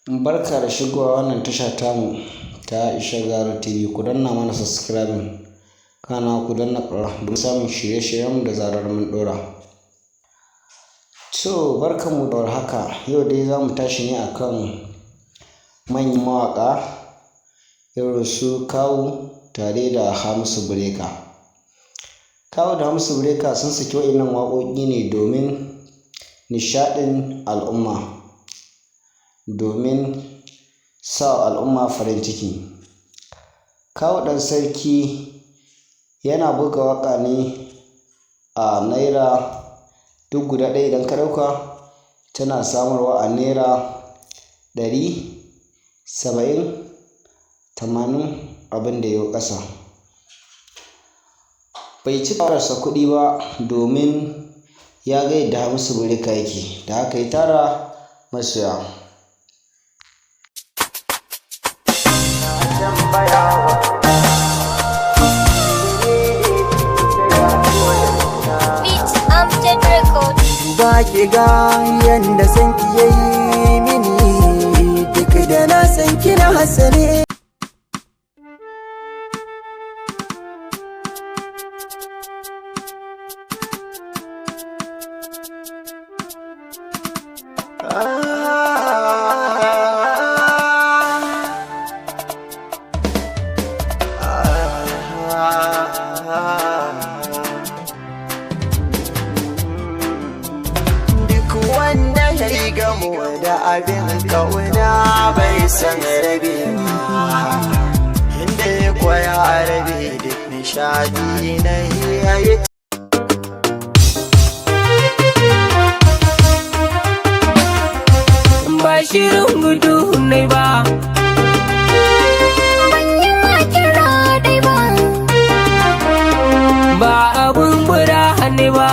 Barka da shigowa wannan tasha tamu ta Ishagaru TV. Ku danna mana subscribing, kana ku danna ƙararrawa domin samun shirye-shiryenmu da zarar mun ɗora. To, barkanmu da warhaka. Yau dai za mu tashi ne akan manyan mawaƙa irin su Kawu tare da Hamisu Breaker. Kawu da Hamisu Breaker sun saki waɗannan waƙoƙi ne domin nishaɗin al'umma, domin sa al'umma farin ciki. Kawu Ɗan Sarki yana buga waƙa ne a naira duk guda ɗaya, idan ka ɗauka tana samarwa a naira 100, 70, 80, abin da ya yo ƙasa. Bai cika waƙarsa kuɗi ba domin ya ga yadda Hamisu Breaker yake, da haka ya tara masoya. Beat Amjad Record. Ba ki ga yanda san ki yayi mini, duk da na san kina hasane. Duk wanda ya yi gamo da abin kauna bai san rabe ba, inda ya koya rabe duk nishadi na yayi. Ba shirin gudu ne ba. Ban yi ma kira dai ba. Ba abun bura ne ba.